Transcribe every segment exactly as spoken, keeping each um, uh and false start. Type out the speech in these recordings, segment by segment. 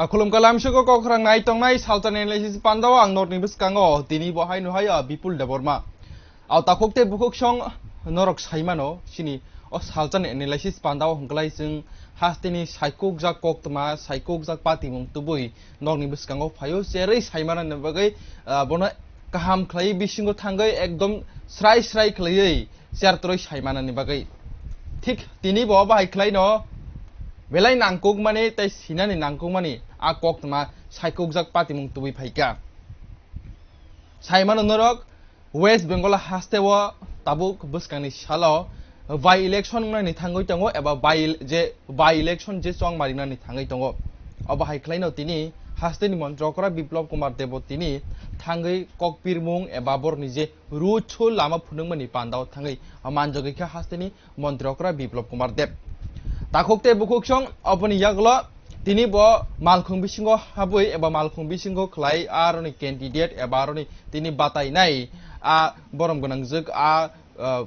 Khulumkha lamsoko kokrang nai tongnai salsa ni analysis pandao ang norni bwskango tini bo hai nuhai, ah, Bipul Debbarma. Au takhuk tei bukhuk song norok saimano sini o salsa ni analysis pandao hwnkhlai chwng hasteni saikukjak koktwma, saikukjak patimung tubui norni bwskango phaio cherwi saimanani bagwi, ah, bono kaham khlai bisingo thangwi ekdom srai srai khlaiwi cherwi saimanani bagwi. Thik tini bo bahai khlaino belai nangkukmani tei sinani nangkukmani a koktwma saikukjak patimung tubui phaikha. Saimano norok West Bengal hasteo tabuk bwskangni salo by election wngnani thangwi tongo eba by, je by election je chongmarinani thangwi tongo. Obo hai khlaino tini hasteni montri okra Biplab Kumar Debo tini thangwi kokpirmung eba borni je road show lama phunukmani pandao thangwi manjagwi kha hasteni montri okra Biplab Kumar Deb. Takhuk tei bukhuk song oboni yagulo tini bo malkhung bisingo habwi eba malkhung bisingo khlai aroni candidate eba aroni tini batainai a borom gwnangjwk a, ah,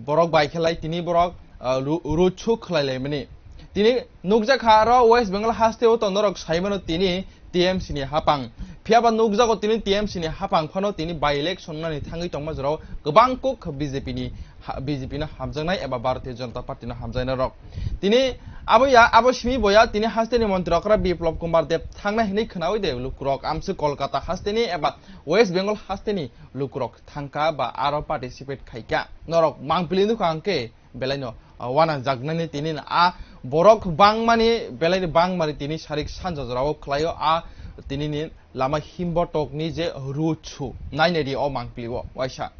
borok bai khlai tini borok, ah, ru-, road show khlai laimani. Tini nukjakha aro West Bengal hasteo to norok saimano tini T M C ni hapang. Phiya ba nukjago tini T M C ni hapang phano tini by election wngnani thangwi tongma jorao kwbang kuk B J P ni ha-, B J P no hamjaknai eba Bharatiya Janata Party no hamjaknai rok. Tini abo ya, abo simi boya tini hasteni montri okra Biplab Kumar Deb thangnai hinwi khwnawi de lukurok amswk Kolkata hasteni eba West Bengal hasteni lukurok thangkha ba aro participate khaikha. Norok mangpili nukha hwnkhe belaino, ah, uanajaknani tini a borok bangmani belaini bangmani tini sarik sanja jorao khlaio a tinini lama himbo tokni je road show nainai di o mangpili o waisa.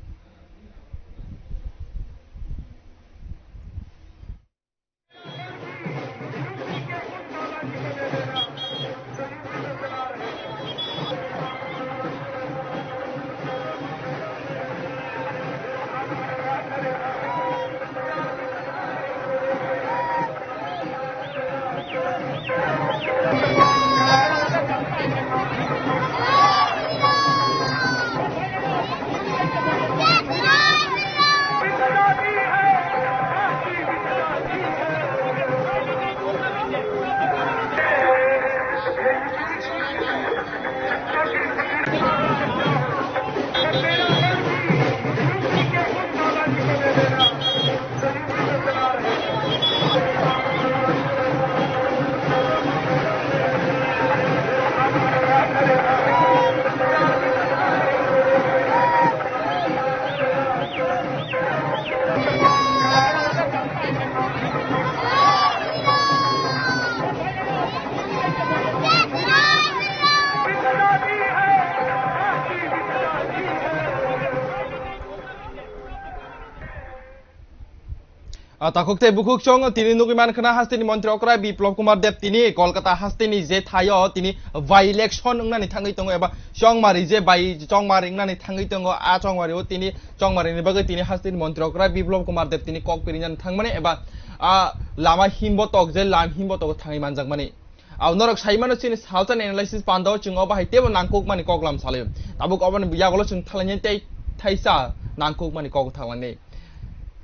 Ah, takhuk tei bukhuk chong tini nugwi mankha na hasteni montri okra Biplab Kumar Deb tini Kolkata hasteni je thaio tini by election wngnani thangwi tongo eba chongmari je by chongmari wngnani thangwi tongo a chongmari o tini chongmari ni bagwi tini hasteni montri okra Biplab Kumar Deb tini kok pirinani thangmani eba a lama himbo tok je lam himbo tok thangwi manjakmani. Au norok saimano chini salsa ni analysis pandao chwng obo hai teibo nangkukmani koklam salaio. Tabuk oboni yagulo chwng thalaini tei thaisa nangkukmani kok thalaini.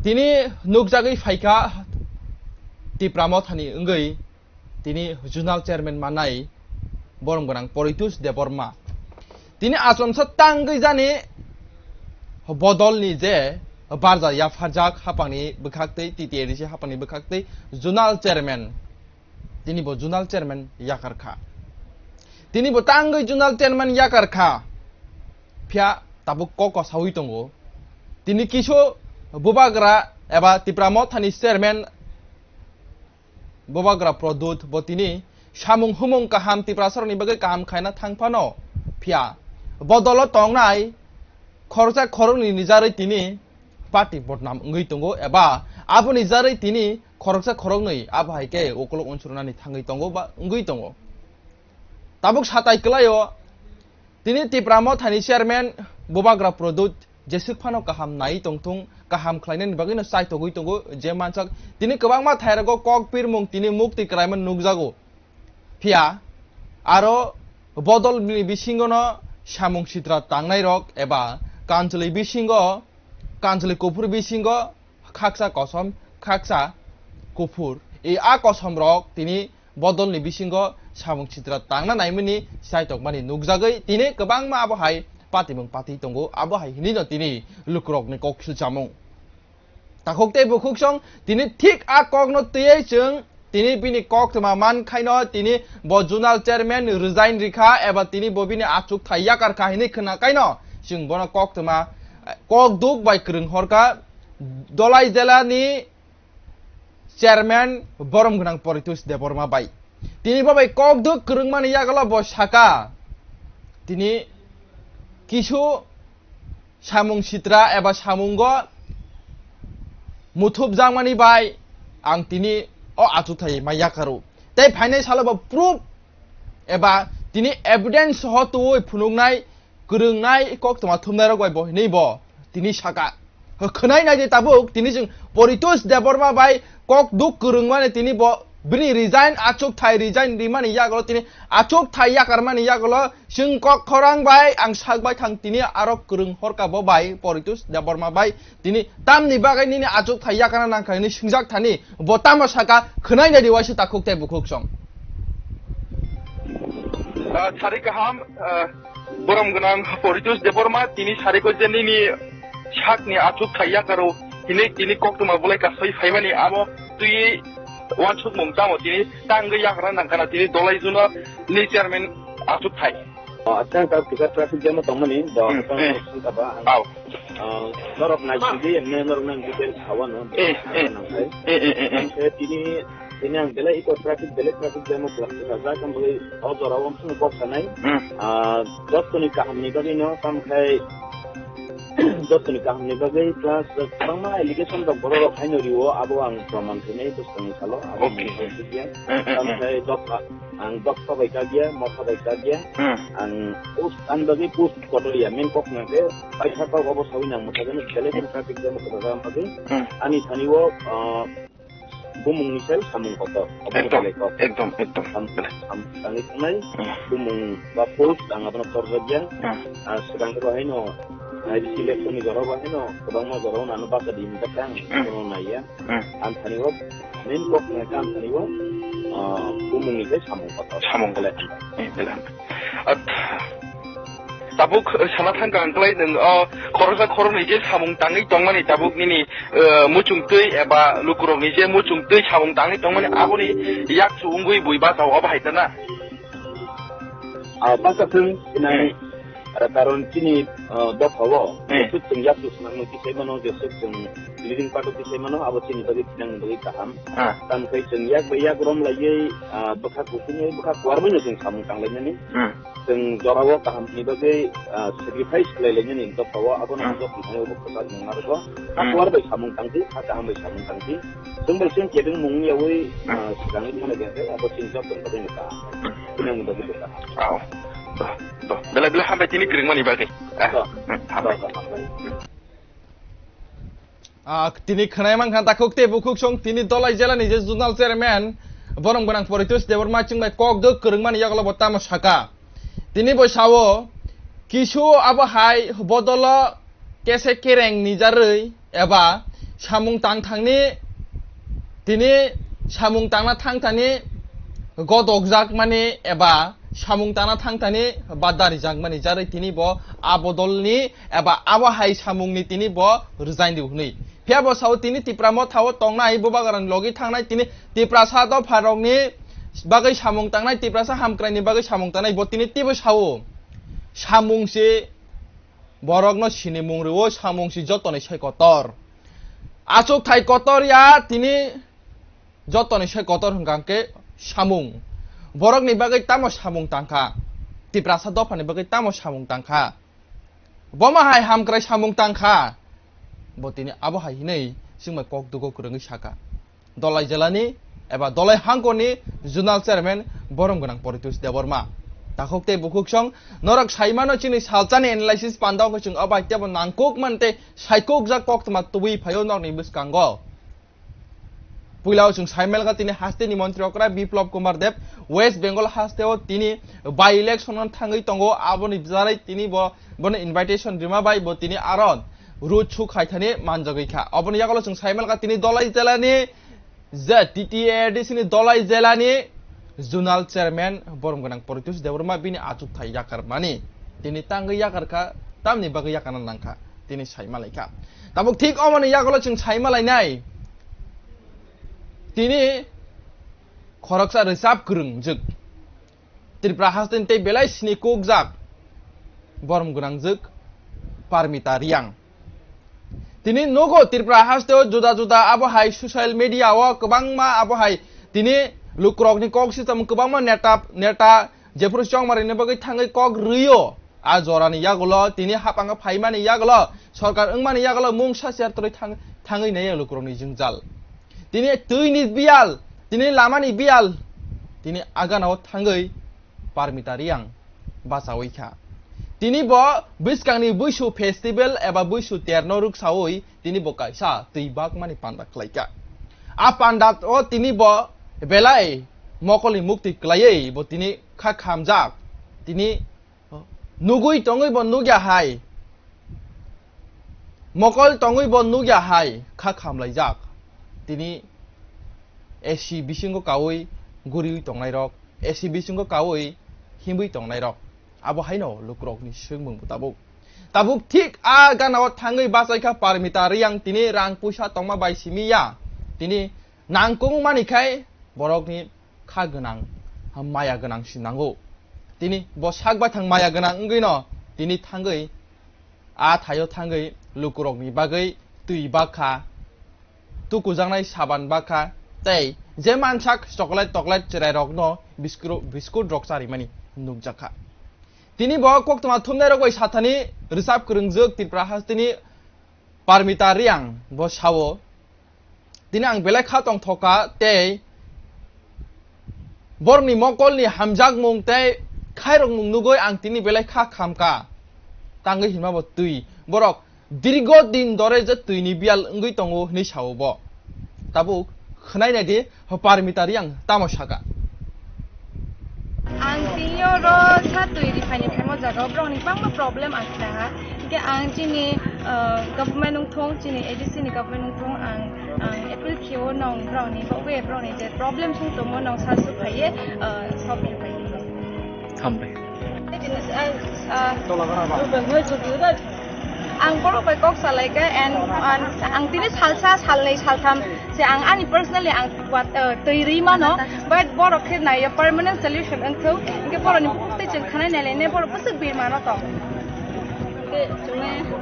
Tini nukjagwi phaikha Tipra Mothani wngwi tini zonal chairman manai borom gwnang Poritush Debbarma. Tini achomsa tangwi jani bodolni je barja yapharjak haphangni bwkhaktwi T T A D C haphangni bwkhaktwi zonal chairman. Tini bo zonal chairman yakar kha. Tini bo tangwi zonal chairman yakar kha. Phiya tabuk kok kosaui tongo. Tini kisu bubagra eba Tipra Mothani chairman bubagra Produt bo tini samung humung kaham Tiprasarokni bagwi kaham khaina thang phano. Phiya bodolo tongnai khoroksa khoroknwi ni jarwi tini party bodnam wngwi tongo eba aboni jarwi tini khoroksa khoroknwi abo hai khe ukuluk unsuknani thangwi tongo ba wngwi tongo. Tabuk satai kwlaio tini Tipra Mothani chairman Bubagra Produt jeswk phano kaham nai tongthung, kaham khlainani bagwino chaitogwi tongo je mansak tini kwbangma thairogo kok pirmung tini mukti kwlaima nukjago. Phiya aro bodolni bisingono samung sitra tangnairok eba kanchwlwi bisingo, kanchwlwi kuphur bisingo khaksa kosom, khaksa kuphur. I a kosomrok tini bodolni bisingo samung sitra tangna naimani saitok mani nukjagwi tini kwbangma abo hai patimung pati tongo, abo hai hinwi no tini lukurokni kok khilchamung. Takhuk tei bukhuk song tini thik a kokno twiwi chwng tini bini koktwma man khaino tini bo zonal chairman resign rikha eba tini bo bini achuk thai yakar kha hinwi khna kaino chwng bono koktwma, eh, kok duk bai kwrwng horkha Dolai jela ni chairman borom gwnang Poritos Debbarma bai. Tini bo bai kok duk kwrwngmani yagulo bo saka, tini kisu samung sitra eba samungo muthupjakmani bai ang tini o achukthai ma yakaro. Tei phainai salo bo proof eba tini evidence soho twiwi phunuknai kwrwngnai koktwma thumnairok bai bo hinwi bo tini saka. Khwnai naidi tabuk tini chwng Poritos Debbarma bai kok duk kwrwngmani tini bo bini resign achukthai resign rimani yagulo tini achukthai yakarmani yagulo chwng kok khorang bai ang sak bai thang tini aro kwrwng horka bo bai Poritos Debbarma bai tini tamni bagwi nini achukthai yakarna nangkha hinwi swngjak thani bo tamo saka khwnai naidi waisa takhuk tei bukhuk song. Ah, sari kaham, ah, borom gwnang Poritos Debbarma, tini sari ko je nini sakni achuk thai yakaro, tini, tini koktwma bolai kasai phaimani amo twi wansukmung tamo tini tangwi yakra nangkana tini Dolai Juna ni chairman achuk thai. Oh, acha, ta kisa traffic jam tongmani, do, Hmm, tong, eh. Singkaba, ang, Au. Ah, norok nai sidi, emne norok nang detail hawano, Eh, eh. Nang khai. Eh, eh, eh, eh. Ang khe tini Tini ang belai iko traffic, belai traffic jam o kwlak kwchajak, ang bagwi o jora o wngkha kok sanai. Hmm. Ah, jottoni kaham ni bagwi no, tamo khai jottoni kaham ni bagwi plus kwbangma allegation rok borok rok haino riwo, abo ang proman khainai bwskangni salo, abo Okay. Mungsa sidi ya. Hmm, hmm, hmm. Tamo khai dopha, ang dopha bai kagya, motha bai kagya. Hmm. Ang post, ang bagwi post kotor ya, main kok na khe paisa kok obo sawi nang motha jani belai Hmm. Traffic jam o kwchajak ang bagwi. Hmm. Ani thani o, ah, Bumung ni sai samung kotor. Obo Ekdom, belai kok. Ekdom, ekdom. Sam-, sam-, tangwi thangnai, Hmm. Bumung ba post ang abono torjak ya. Hmm. Ah, swkang bo haino, ah, election ni jora bo haino, kwbangma jora o nano basa di hinjak ang, Hmm. Abono nai ya. Hmm. Ang thani o, main kok nai ka ang thani o, ah, bumung ni sai samung kotor. Samung Belai. Kotor. Eh, belai. At, tabuk, eh, sana thang kang klai nung, oh, khoroksa khoroknwi je samung tangwi tongmani tabuk nini, eh, muchung twi eba lukurokni je muchung twi samung tangwi tongmani aboni yak su wngwi bui basa o bahai tana. Ah, basa thung, inai, Hmm. eh, karon chini, eh, dopha o, Hmm. jesuk chwng yak su swnamwi tisai mano, jesuk chwng leading party tisai mano, abo chini bagwi thinangni bagwi kaham. Ah. Tamo khe chwng yak bai yak rom laiwi, ah, bwkha kuchukni, bwkha kuarmano chwng samung tanglainani. Hmm. Chwng jorao kahamni bagwi, ah, sacrifice khlai lainani dopha o, abono Hmm. joto thani bo kwchak nung narwgo. Hmm. Kha kuar bai samung tangdi, kha kaham bai samung tangdi. Chwng bai chwng kebeng mung yawi, Hmm. ah, swkangwi thangna khe abo chini joto bagwi ni kaham. Hmm. Thinangni bagwi bo kaham. Wow. Bo, bo. Belai belai hambai tini kwrwngmani bagwi. Ah, Bo. Hmm, hambai. Bo, bo, hambai. Ah, tini khwnai mankha takhuk tei bukhuk song tini Dolai jela ni je zonal chairman borom gwnang Poritos Debbarma chwng bai kok duk kwrwngmani yagulo bo tamo saka. Tini bo sao kisu abo hai bodolo kese kereng ni jarwi eba samung tangthangni tini samung tangna thangthani godokjakmani eba samung tangna thangthani badarijak mani jarwi tini bo a bodolni eba abo hai samungni tini bo resign di hwnwi. Phiya bo sao tini Tipra Motha o tongnai, Bubagrani logi thangnai, tini Tiprasa dopharokni bagwi samung tangnai, Tiprasa hamkraini bagwi samung tangnai, bo tini teibo sao. Samung se borokno sinimung rwo, samung se jotoni sai kotor. Achuk thai kotor ya tini Jotoni se kotor hwnkha hwnkhe samung. Borokni bagwi tamo samung tangkha? Tiprasa dophani bagwi tamo samung tangkha? Bomo hai hamkrai samung tangkha? Bo tini abo hai hinwi chwngbai kok dugo kwrwngwi saka. Dolai jelani eba Dolai hangkoni zonal chairman borom gwnang Poritos Debbarma. Takhuk tei bukhuk song norok saimano chini salsani analysis pandao khe chwng abai tebo nangkuk man tei saikukjak koktwma tubui phaio norokni bwskango. Puila o chwng saimanlkha tini hasteni montri okra Biplab Kumar Deb West Bengal hasteo tini by election no thangwi tongo, aboni bwsarwi tini bo, bono invitation rima bai bo tini aro road show khaithani manjagwi kha. Oboni yagulo chwng saimanlkha tini Dolai jelani je T T A D C ni Dolai jelani Zonal Chairman borom gwnang Paritosh Debbarma bini achukthai yakar mani. Tini tangwi yakar kha, tamni bagwi yakarna nang kha, tini saima lai kha. Tabuk thik omoni yagulo chwng saima lainai. Tini khoroksa rwchap kwrwngjwk. Tripura hasteni tei belai sini kukjak borom gwnangjwk Parmita Reang. Tini nogo Tripura hasteo juda juda abo hai social media o kwbangma abo hai tini lukurokni kok sitam kwbangma neta, neta jephuru chongmarini bagwi thangwi kok rwio. A jorani yagulo tini hapang phaimani yagulo, sorkar wngmani yagulo mungsa chertorwi thang-, thangwi naiya lukurokni jwngjal. Tini twini biyal, tini lamani biyal, tini aganao thangwi Parmita Reang bachawi kha. Tini bo bwskangni Buisu festival eba Buisu terno rwksawi tini bo kaisa twi bakmani panda khlai kha. A panda o tini bo belai mokolni mukti kwlaiwi bo tini kha khamjak. Tini nugwi tongwi bo nugya hai, mokol tongwi bo nugya hai kha khamlaijak. Tini A C bisingo kaui guriui tongnairok, A C bisingo kaui himwi tongnairok, abo haino lukurokni swngmung bo tabuk. Tabuk thik a ganao thangwi bachaikha Parmita Reang, tini rang puisa tongma bai simi ya, tini nangkukmani khai borokni kha gwnang, maya gwnang si nango. Tini bo sak baithang maya gwnang wngwino tini thangwi, a thaio thangwi lukurokni bagwi twi bakha, tukujaknai saban bakha, tei je mansak chocolate tocolate chwrairokno biskru-, biskut rok charimani nukjakha. Tini bo koktwma thumnairok bai sathani rwchap kwrwngjwk Tripura hasteni Parmita Reang bo sao, tini ang belai kha tongthoka tei borokni mokolni hamjakmung tei khairokmung nugwi ang tini belai kha khamka. Tangwi hinma bo twi. Borok dirgo din dore je twini biyal wngwi tongo hinwi sao bo. Tabuk khwnai naidi, Parmita Reang tamo saka. Ang tini oro sa twi riphaini phaimo jaga o borokni bangma problem ang khna ha. Hingke ang chini, ah, government wngthong, chini A D C ni government wngthong, ang, ang appeal khio nong borokni, bokbe borokni je problem song tongmo nong sa su phaiye, ah, solve khe phai. Hambai. Ang, ang borok bai kok salai kha and, and ang tini salsa, salnwi, saltham se ang ani personally ang wat, uh, twi rwi mano, but borok khe naiya permanent solution wngthok, hingke borokni bukhuk tei chwng khanai nailai ne borok bwswk birmano tong. Hingke chwngno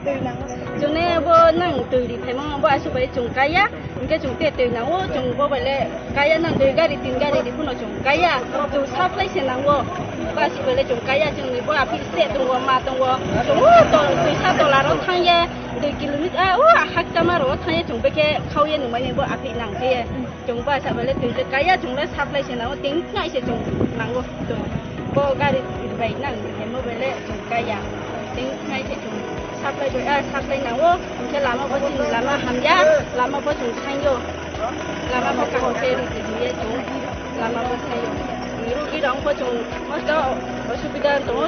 twi nango. Chwngno bo nang twi ri phaimano bo aswk bai chwng kaya. Hingke chwng te twi nango, chwng bo bai le kaya nang dui gari, tin gari di phano chwng kaya. Chwng supply se nango. Basi bai le chwng kaya, chwngni bo aphi se tongo, ma tongo. Chwng o tol, twisa tola ro thang ye, dui kilometer, ah, o hakchama ro thang ye, chwng beke khao ye nung mani bo aphi nang khe ye. Chwng basa bai le twi se kaya, chwng le supply se nango, tin nai se chwng nango. Chwng bo gari bai nang, hemo bai le chwng kaya. Tin nai se chwng supply bai, ah, supply nango. Hingke lama bo chini lama hamya, lama bo chwng thangyo. Lama bo kaham khe rwtwi hwnwi chwng lama bo thangyo. Rugi rok bo chwng mosto osubida tongo.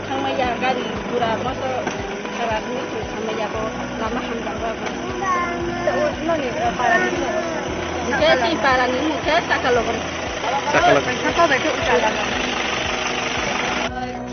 Thangmaya gari gura mosto khara hwnwi chwng thangmaya bo lama hamjak bo. Noni para ni. Hingke si para ni hingke saka logon. Saka logon. Saka bai khe ucha.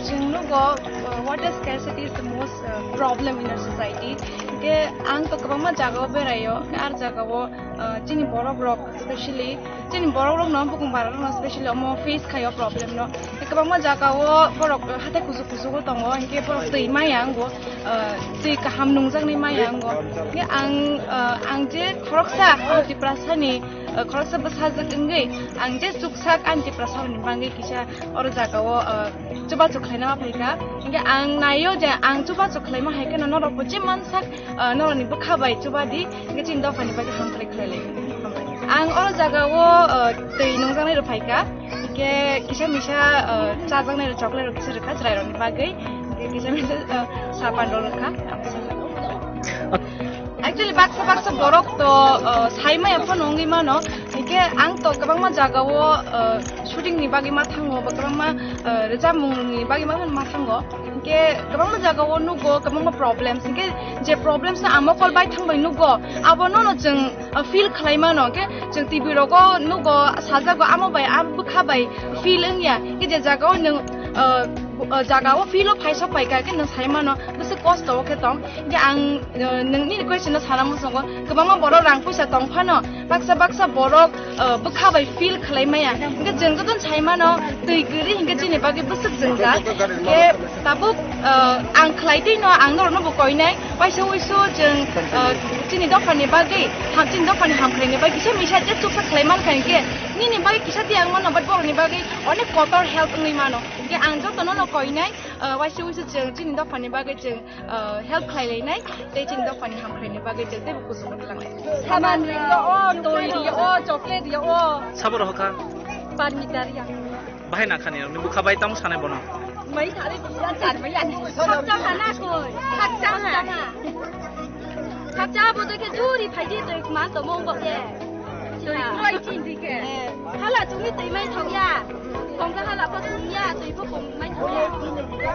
Chwng nugo, uh, water scarcity is the most, uh, problem in our society. Hingke ang to kwbangma jagao beraio, hingke ar jagao, uh, chini borok rok, especially chini borok rokno, bukung bara rokno specially omo face khaio problem no. Hingke kwbangma jagao borok, uh, hathai kuchuk kuchugo tongo, hingke borok twi maya wngo, uh, twi kaham nungjaknai maya wngo. Hingke ang, uh, ang je khoroksa, ang Tiprasani, uh, khoroksa bwsajwk wngwi, ang je chuksak ang Tiprasarokni bagwi kisa oro jagao, uh, chubachu khlaina ma phaikha. Hingke ang naio je ang chubachu khlaima hai kheno norok bo je mansak, ah, norokni bwkha bai chubadi, hingke chini dophani bagwi hamkrai khlai lai. Ang oro jagao, ah, twi nungjaknai rok phaikha. Hingke kisa misa, ah, chajaknai rok chocolate rok kisa rwkha chwrairokni bagwi. Hingke kisa misa, ah, sapan rok rwkha. Actually, baksa baksa borok to, uh, saimaya phano wngwi mano, Ang to kwbangma jagao, uh, shooting ni bagwi ma thango, ba kwbangma, uh, rwchapmung ni bagwi ma, ma thango. Hingke kwbangma jagao nugo, kwbangma problems. Hingke je problems no ang mokol bai thang bai nugo, abo no no chwng, uh, feel khlai mano. Hingke chwng T V rogo nugo, sajago, amo bai, a bwkha bai feel wngya. Hingke je jagao nwng, uh, uh, jagao feel o phai sok pai kha, hingke nwng sai mano, bwswk kosto o khe tong. Hingke ang, uh, nwngni question no sana muchungo, kwbangma borok rang puisa tong phano, baksa baksa borok, uh, bwkha bai feel khlai maya. Hingke chwng joto sai mano, twi kwrwi hingke chini bagwi bwswk jwngjal. Hingke tabuk, uh, ang khlai twi no, ang norok no bo koinai, waisa wuisu chwng, uh, chini dopha ni bagwi, ham, chini dopha ni hamkrai ni bagwi kisa misa je chuksa khlai man kha hingke, nini bagwi kisa tiyang mano, but borok ni bagwi onek kotor help wngwi mano. Hingke ang joto no no koinai, uh, waisa wuisu chwng chini dopha ni bagwi chwng, uh, help khlai lainai, tei chini dopha ni hamkrai ni bagwi chwng teibo kuchuk wng thanglai. Saman ri o, twi ri o, chocolate ri o. Sabo rohor kha? Parmita ri ang. Bahai na khani, ni bwkha bai tamo sanai bono? Mai thari ya, char mai ya. Khakchang ha na koi. Khakchang ha. Khakchang bo to khe juri phai di, twi ma to mong bo ye. Twi kroi chin di khe. Eh, hala chumi twi mai thok ya. Kong ka hala pa thung ya, twi bo kong mai thok ya.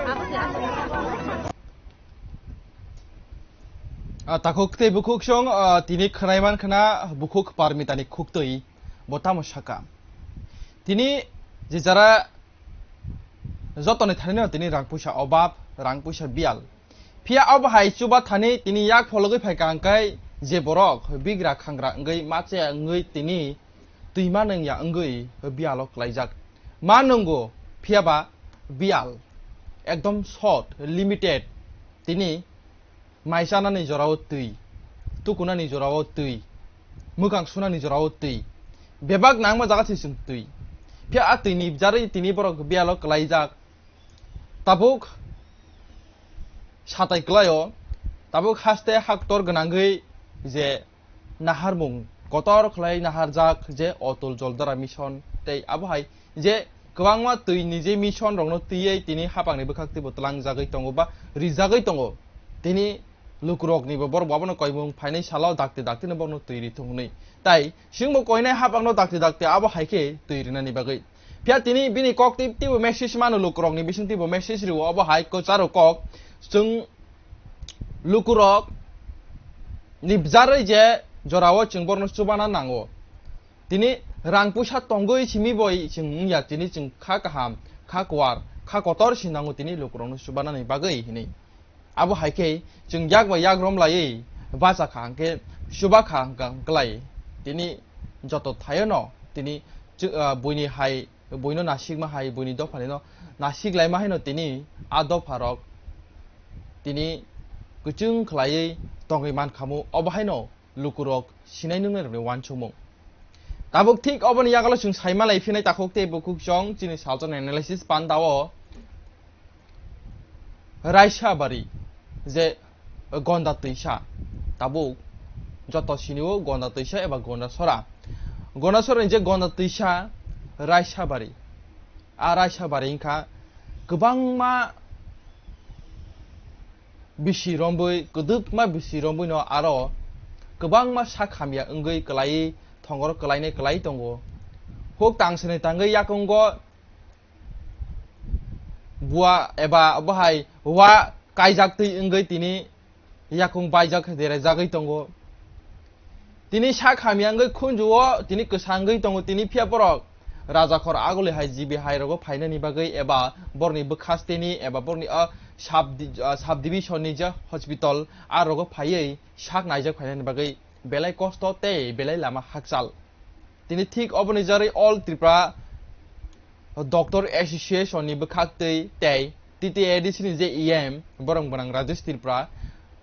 Abo se asa. A takhuk tei bukhuk song, ah, tini khwnai man khna bukhuk Parmitani khuktwi. Bo tamo saka? Tini je jara jotoni thanino tini rang puisa obab, rang puisa bial. Phiya abo hai chuba thani tini yak phologwi phaikha hwnkhe je borok bigra khangra wngwi machaya wngwi tini twima nungya wngwi bialo klaijak. Ma nungo, phiya ba bial ekdom short, limited. Tini mai chanani jorao twi, tukunani jorao twi, mwkang sunani jorao twi, bebak nangma jaga se chwng twi. Phiya a twi ni bjarwi tini borok bialo klaijak. Tabuk satai klaio, tabuk haste haktor gwnangwi je naharmung kotor khlai naharjak je Atul Jaldhara Mission tei abo hai je kwbangma twi ni je mission rokno twiwi tini hapang ni bwkhak twibo twlang jagwi tongo ba rijagwi tongo. Tini lukurok ni bo borok bo abono koimung phainai salo dakti dakti no borokno twi ri thung hwnwi. Tai chwngbo koinai hapang no dakti dakti abo hai khe twi rinani bagwi. Phiya tini bini kok twi, twibo message mano lukurok ni bising twibo message rio abo hai kwcharo kok chwng lukurok ni bjarwi je jorao chwng borokno chubana nango. Tini rang puisa tongwi simi boi chwng wngya, tini chwng kha kaham, kha kwar, kha kotor si nango tini lukurokno chubanani bagwi hinwi. Abo hai khe chwng yak bai yak rom laiwi bacha kha hwnkhe chuba kha hwnkha hwnkhlai tini joto thaio no tini chw-, ah, buini hai buino nasikma hai, buini dophani no nasik laima haino tini a dopha rok tini kwchwng khlaiwi tongwi mankhamu, obo haino lukurok sinai nungnai rokni uansukmung. Tabuk thik oboni yagulo chwng saima lai phinai takhuk tei bukhuk chwng chini salsa ni analysis pandao Raisabari je Gonda twisa, tabuk joto sinio Gonda twisa eba Gonda sora. Gonda sora ni je Gonda twisa Raisabari. A Raisabari wngkha kwbangma bisi rombwi, kwdwkma bisi rombwi no aro kwbangma sak hamya wngwi kwlaiwi thongor kwlainai kwlai tongo. Huk tangsani tangwi yakungo bua eba obo hai wa kaijak twi wngwi tini yakung baijak derajagwi tongo. Tini sak hamya wngwi khunju-o tini kwsangwi tongo, tini phiya borok rajakhor aguli hai G B hai rogo phainani bagwi eba borni bwkhasteni eba borni, ah, sub di-, ah, sub division ni je hospital a rogo phaiwi sak naijak phainani bagwi belai kosto tei belai lama hakchal. Tini thik oboni jarwi All Tripura Doctor Association ni bwkhaktwi tei T T A D C ni je E M borok gwnang Rajesh Tripura,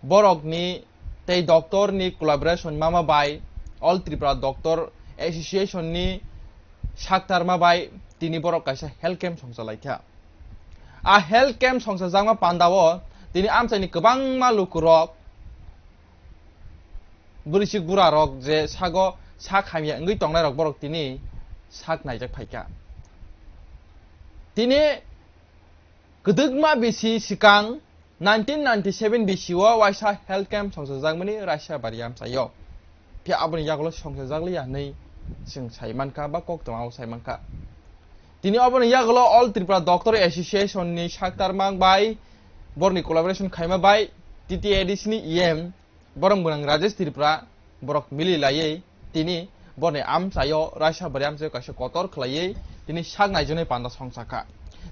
borokni tei doctor ni collaboration mama bai All Tripura Doctor Association ni saktarma bai tini borok kaisa health camp songchalaikha. A health camp songchajakma pandao tini amchaini kwbangma lukurok bwrwisik burarok je sago sak hamya wngwi tongnairok borok tini sak naijak phaikha. Tini kwdwkma bisi swkang nineteen ninety-seven bisi o waisa health camp songchajakmani Raisabari amchaio. Phiya aboni yagulo songchajakliya hinwi chwng sai mankha ba koktwmao sai mankha. Tini oboni yagulo All Tripura Doctor Association ni saktarma bai borni collaboration khaima bai T T A D C ni E M borom gwnang Rajesh Tripura borok mili laiwi tini borni amchaio raisa bari amchaio kaisa kotor khlaiwi tini sak naijaknai panda songchakha.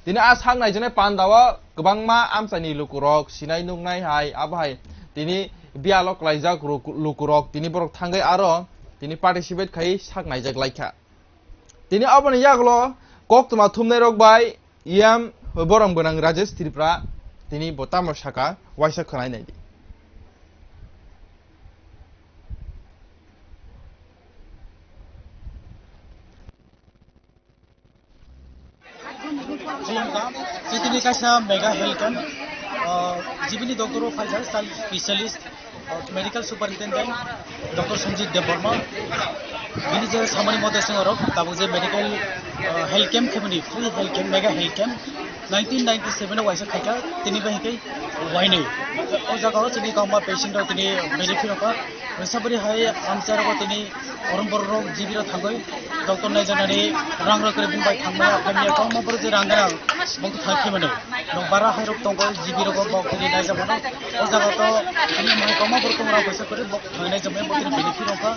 Tini a sak naijaknai pandao kwbangma amchaini lukurok sinai nuknai hai abo hai tini biyalo klaijak luku-, lukurok tini borok thangwi aro tini participate khai sak naijak laikha. Tini aboni yagulo koktwma thumnairok bai E M borom gwnang Rajesh Tripura tini bo tamo saka waisa khwnai naidi. Khulumkha, chwng tini kaisa mega health camp, ah, jibini doctor o phaijak, child specialist, ah, medical superintendent, Doctor Sanjit Debbarma. Bini je samani mote chwng orok tabuk je medical, ah, health camp khaimani, free health camp, mega health camp, nineteen ninety-seven o waisa khaikha, tini bai hwnkhe wainwi. O jaga o chini kwbangma patient rok tini benefit rokha. Sabari hai amchai rogo tini Orom borok rok G B rok thangwi doctor naijaknani rang rok kwrwi bini bai thangmaya, phaimaya, kwbangma borok je rang gana bok thang khe mano. Nok bara hai rok tongo G B rogo bok tini naijak mano. O jaga to tini mai kwbangma borok tongo rang paisa kwrwi bok thang naijakmaya bok tini benefit rokha.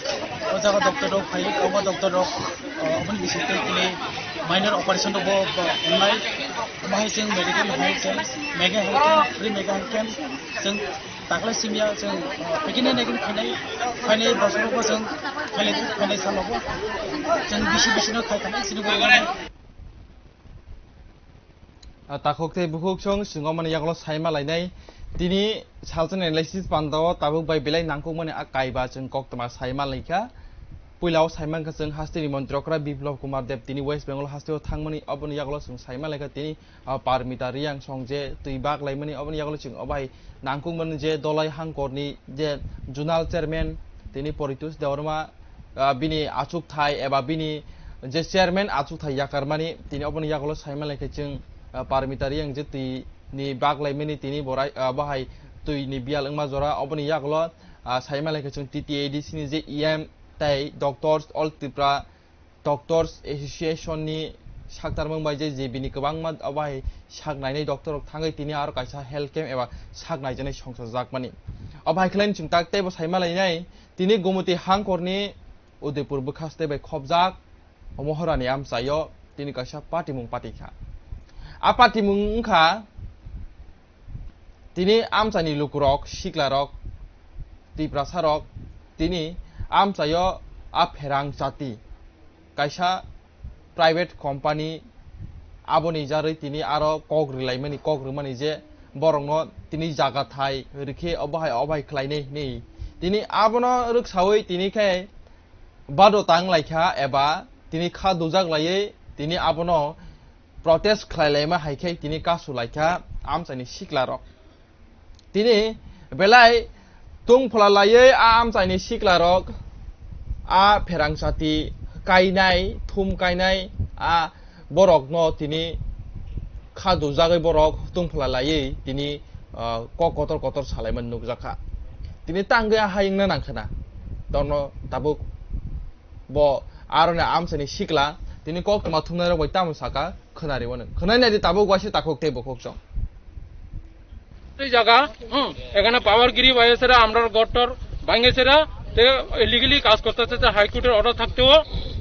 O jaga doctor rok phai kwbangma doctor rok, ah, oboni bisingtwi tini minor operation rok bo, bo wngnai. Omo hai chwng medical health camp, mega health camp, free mega health camp chwng takla simya chwng, ah, pekine naikin khainai, khainai bosorogo chwng khainai, khainai salogo chwng bisi bisino khai khanai sini borok. Ah, takhuk tei bukhuk chwng swngomani yagulo saima lainai. Tini salsa analysis pandao tabuk bai belai nangkukmani a kaiba chwng koktwma saima laikha. Puilao saimankha chwng hasteni montri okra Biplab Kumar Deb tini West Bengal hasteo thangmani, oboni yagulo chwng saima laikha tini ah, Parmita Reang song je twi bak laimani, oboni yagulo chwng obo hai nangkukmani je Dolai Hangkorni je zonal chairman tini Poritosh Debbarma, ah, bini achukthai eba bini je chairman achukthai yakarmani tini oboni yagulo saima laikha chwng, ah, Parmita Reang je twi ni bak laimani tini borai, ah, bo hai twi ni biyal wngma jora oboni yagulo, ah, saima laikha chwng T T A D C ni je E M tei doctors All Tripura Doctors Association ni saktarmung bai je, je bini kwbangma obo hai sak nainai doctor rok thangwi tini aro kaisa health camp eba sak naijaknai songchajakmani. Obo hai khlai chwng tak teibo saima lainai, tini Gumoti Hangkorni Udaipur bwkhaste bai khopjak Mohorani amchaio tini kaisa patimung patikha. A patimung wngkha, tini amchaini lukurok, siklarok, Tiprasarok, tini amchaio a pherang chati kaisa private company aboni jarwi tini aro kok rwlaimani, kok rwmani je borokno tini jaga thai rwkhe obo hai, obo hai khlainai hinwi tini abono rwksawi tini khe bado tang laikha eba tini kha dujak laiwi tini abono protest khlai laima hai khe tini kasu laikha amchaini siklarok. Tini belai tungphla laiwi a amchaini siklarok a pherang chati kainai, thum kainai a borokno tini kha dujagwi borok tungphla laiwi tini, ah, kok kotor kotor salaimani nukjakha. Tini tangwi a hai wngna nangkhwna. Tono tabuk bo aroni amchaini sikla tini koktwma thumnairok bai tamo saka khwnari wano. Khwnai naidi tabuk waisa takhuk tei bukhuk chwng. এই জায়গা, হুম, এখানে পাওয়ার গিরি বাইসেরা আমরা গটর ভাঙেসেরা, তে ইলিগালি কাজ করতেছে, যে হাইকোর্টের অর্ডার থাকতেও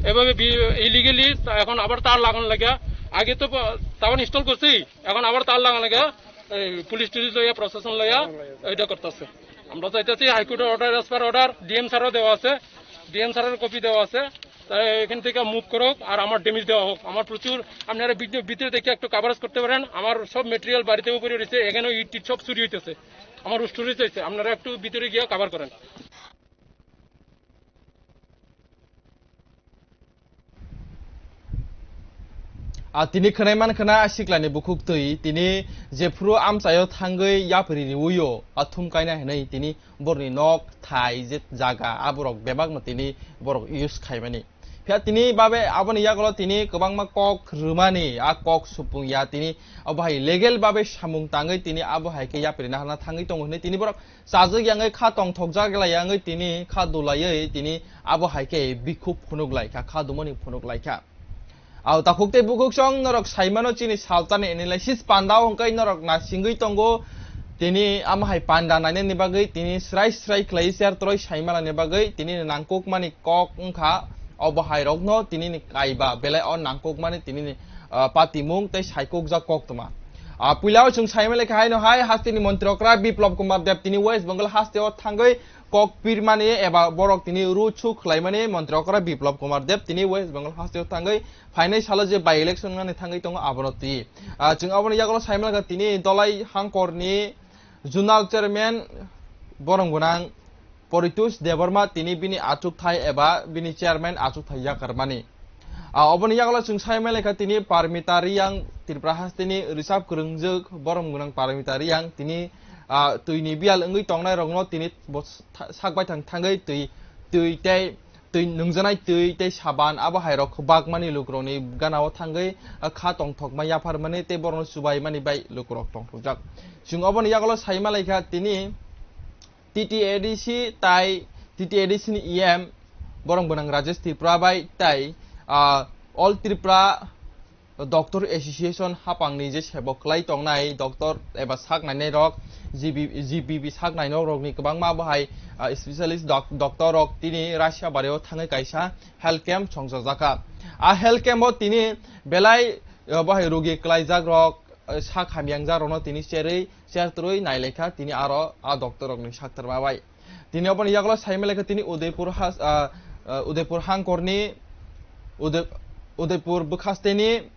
এভাবে ইলিগালি এখন আবার তার লাগানো লাগে। আগে তো প-, তার ইনস্টল করছি, এখন আবার তার লাগানো লাগে। এই পুলিশ টুলিশ লইয়া, প্রশাসন লইয়া এটা করতেছে। আমরা চাইতেছি হাইকোর্টের order, as per order DM স্যারও দেওয়া আছে, ডিএম স্যারের কপি দেওয়া আছে। তাই এখান থেকে মুভ করুক আর আমার ড্যামেজ দেওয়া হোক। আমার প্রচুর, আপনারা ভিডিও ভিতরে দেখে একটু কাভারেজ করতে পারেন। আমার সব ম্যাটেরিয়াল বাড়িতে উপরে রয়েছে, এখানেও ইট টিট সব চুরি হইতেছে, আমার স্টোরেজ হয়েছে। আপনারা একটু ভিতরে গিয়ে কাভার করেন। A tini khwnai man khwna a siklani bukhuk twi tini jephuru amchaio thangwi yapri riwio a thum kaina hinwi tini borni nok thai je jaga aborok bebakno tini borok use khaimani. Phiya tini babe aboni yagulo tini kwbangma kok rwmani, a kok supung ya tini abo hai legal babe samung tangwi tini abo hai khe yapri nahana thangwi tongo hwnwi tini borok chajak yangwi kha tongthokjak lai yangwi tini kha dulaiwi tini abo hai khe bikhuk phunuk lai kha, kha dumani phunuk lai kha. Au takhuk tei bukhuk song norok saimano chini saltani analysis pandao hwnkhe norok nasingwi tongo. Tini amo hai panda nainani bagwi tini srai srai khlai share toroi saimanani bagwi tini nangkukmani kok wngkha obo hai rokno tinini kaiba belai o nangkukmani tinini, ah, patimung tei saikukjak koktwma. Ah, puilao chwng saimalaikha haino hai hasteni montri okra Biplab Kumar Deb tini West Bengal hasteo thangwi kok pirmani eba borok tini ru chu khlaimani montri okra Biplab Kumar Deb tini West Bengal hasteo thangwi phainai salo je by election wngmani thangwi tongo abono twi. Ah, chwng aboni yagulo saimalaikha tini Dolai Hangkorni zonal chairman borong gwnang Poritush Debbarma tini bini achukthai eba bini chairman achukthai yakarmani. Ah, oboni yagulo chwng sai malaikha tini Parmita Riyang Tripura hasteni rwchap kwrwngjwk borom gwnang Parmita Riyang tini, ah, twini biyal wngwi tongnai rokno tini bo sa-, sak baithang thangwi twi, twi tei twi nungjanai twi tei saban abo hai rok bakmani lukrokni ganao thangwi, ah, kha tongthokma yapharmani tei borokno chubaimani bai lukrok tongthokjak. Chwng oboni yagulo sai malaikha tini T T A D C tai T T A D C ni E M borong gwnang Rajesh Tripura bai tai, ah, All Tripura Doctor Association hapangni je sebok khlai tongnai doctor eba sak nainai rok, G B, G B B sak nainai rokni kwbangma bo hai, ah, specialist doc-, doctor rok tini Russia bareo thangwi kaisa health camp songchajak kha. A health camp o tini belai, ah, bo hai rogi kwlaijak rok, ah, sak hamyangjak rokno tini cherwi cher twrwi nailaikha tini aro a doctor rokni saktarma bai. Tini oboni yagulo saimalaikha tini Udaipur has-, ah, ah, Udaipur hangkorni Uday-, Udaipur bwkhasteni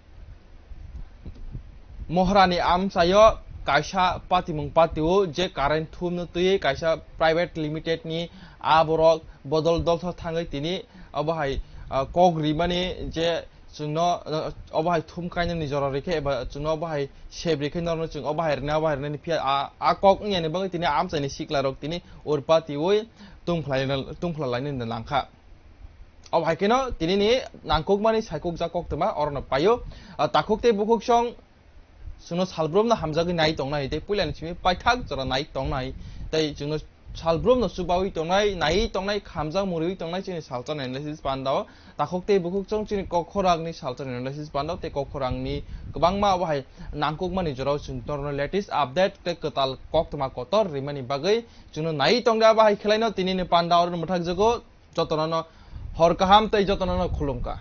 Mohrani amchaio kaisa patimung patio je current thumno twi kaisa private limited ni a borok bodol dolthor thangwi tini obo hai, ah, kok rimani je chwngno, ah, obo hai thum kainani jora rikhe eba chwngno obo hai sep rikhe norno chwng obo hai rina obo hai rinani phiya a, a kok wngyani bagwi tini amchaini sikla rok tini urpatiwi tungphlai, tungphlai lainani nangkha. Obo hai kheno tinini nangkukmani saikukjak koktwma orono paio. Ah, takhuk tei bukhuk song chwngno salbrumno hamjagwi nai tongnai tei puilani simi paithak jora nai tongnai tei chwngno salbrumno chubawi tongnai, naiwi tongnai, khamjak muriwi tongnai chini salsa analysis pandao. Takhuk tei bukhuk chwng chini kok khorangni salsa analysis pandao tei kok khorangni kwbangma obo hai nangkukmani jorao chwng norokno latest update tei kwtal koktwma kotor rimani bagwi chwngno naiwi tongda. Abo hai khelaino tinini panda oro mwthakjago. Jotono no hor kaham tei jotono no khulumkha.